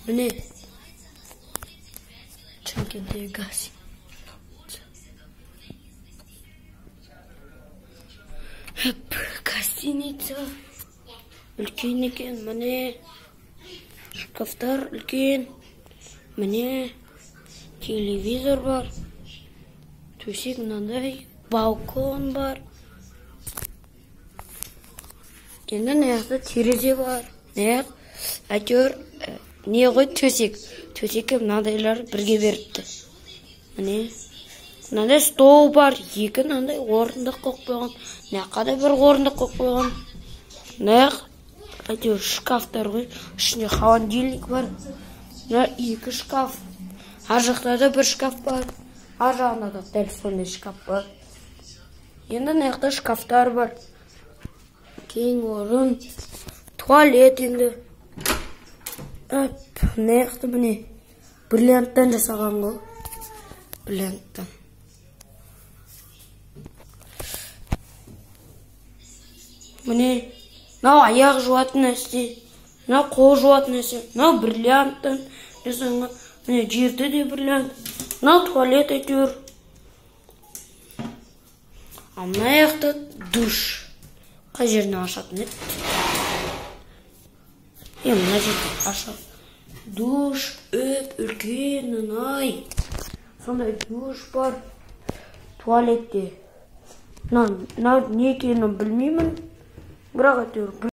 Міне Шымкенттегі газ. Гостиница үлкен екен, міне шкафтар үлкен, міне телевизор бар, төсек мынандай, балкон бар. Енді мына жақта терезе бар. Мына жақ әйтеуір не ғой, төсек. Төсекке мынандайлар бірге беріпті. Міне мынандай стол бар, екі мынандай орындық қойып қойған. Мына жаққа да бір орындық қойып қойған. Мына жақ әйтеуір шкафтар ғой, ішінде холодильник бар. Мына екі шкаф. Ар жақта да бір шкаф бар. Ар жағында да дәл сондай шкаф бар. Енді мына жақта шкафтар бар. Кең орын, туалет енді. Мына жақта міне бриллианттан жасалған ғой. Бриллианттан. Міне мынау аяқ жуатын нәрсе, мынау қол жуатын нәрсе, мынау бриллианттан жасалған. Міне жерде де бриллиант. Мынау туалет әйтеуір. Ал мына жақта душ. Қай жерінен ашатын еді? Мына жерде ашады. Душ үлкен, ай. Сондай душ бар туалетте. Мынау не екенін білмеймін. Бірақ әйтеуір